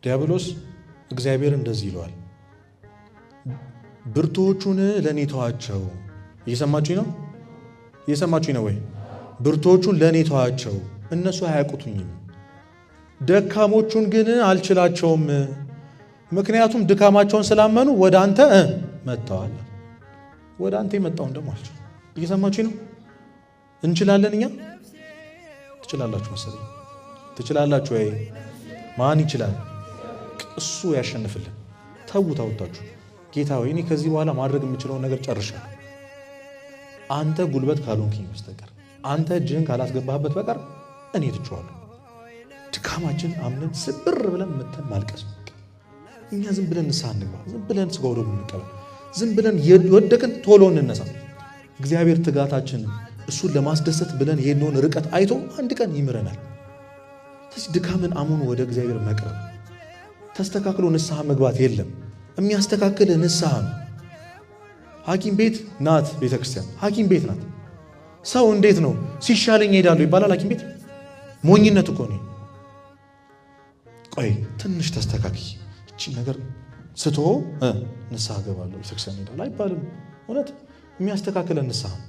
ዲያብሎስ እግዚአብሔር እንደዚህ ይለዋል፣ ብርቱዎቹን ለእኔ ተዋቸው። እየሰማችሁኝ ነው? እየሰማችሁኝ ነው ወይ? ብርቱዎቹን ለእኔ ተዋቸው፣ እነሱ አያውቁትኝም። ደካሞቹን ግን አልችላቸውም፣ ምክንያቱም ድካማቸውን ስላመኑ ወደ አንተ መጥተዋል። ወደ አንተ የመጣውን ደግሞ አልችልም። እየሰማችሁኝ ነው? እንችላለን እኛ? ትችላላችሁ መሰለኝ። ትችላላችሁ ወይ? ማን ይችላል? እሱ ያሸንፍልን። ተዉት፣ አውጣችሁ ጌታ ሆይ እኔ ከዚህ በኋላ ማድረግ የምችለውን ነገር ጨርሻለሁ። አንተ ጉልበት ካልሆንክኝ በስተቀር፣ አንተ እጅህን ካላስገባህበት በቀር እኔ ትቼዋለሁ። ድካማችን አምነን ስብር ብለን መተን ማልቀስ ነው። እኛ ዝም ብለን ንስሐ እንግባ፣ ዝም ብለን ስጋ ወደሙ እንቀበል፣ ዝም ብለን የወደቅን ቶሎ እንነሳ። እግዚአብሔር ትጋታችንን እሱን ለማስደሰት ብለን የሄድነውን ርቀት አይቶ አንድ ቀን ይምረናል። ስለዚህ ድካምን አምኖ ወደ እግዚአብሔር መቅረብ፣ ተስተካክሎ ንስሐ መግባት የለም። የሚያስተካክል ንስሐ ነው። ሐኪም ቤት ናት ቤተክርስቲያን፣ ሐኪም ቤት ናት። ሰው እንዴት ነው ሲሻለኝ እሄዳለሁ ይባላል ሐኪም ቤት? ሞኝነት እኮ ነው። ቆይ ትንሽ ተስተካክይ እቺ ነገር ስቶ ንስሐ እገባለሁ ቤተክርስቲያን እሄዳለሁ አይባልም። እውነት የሚያስተካክለን ንስሐ ነው።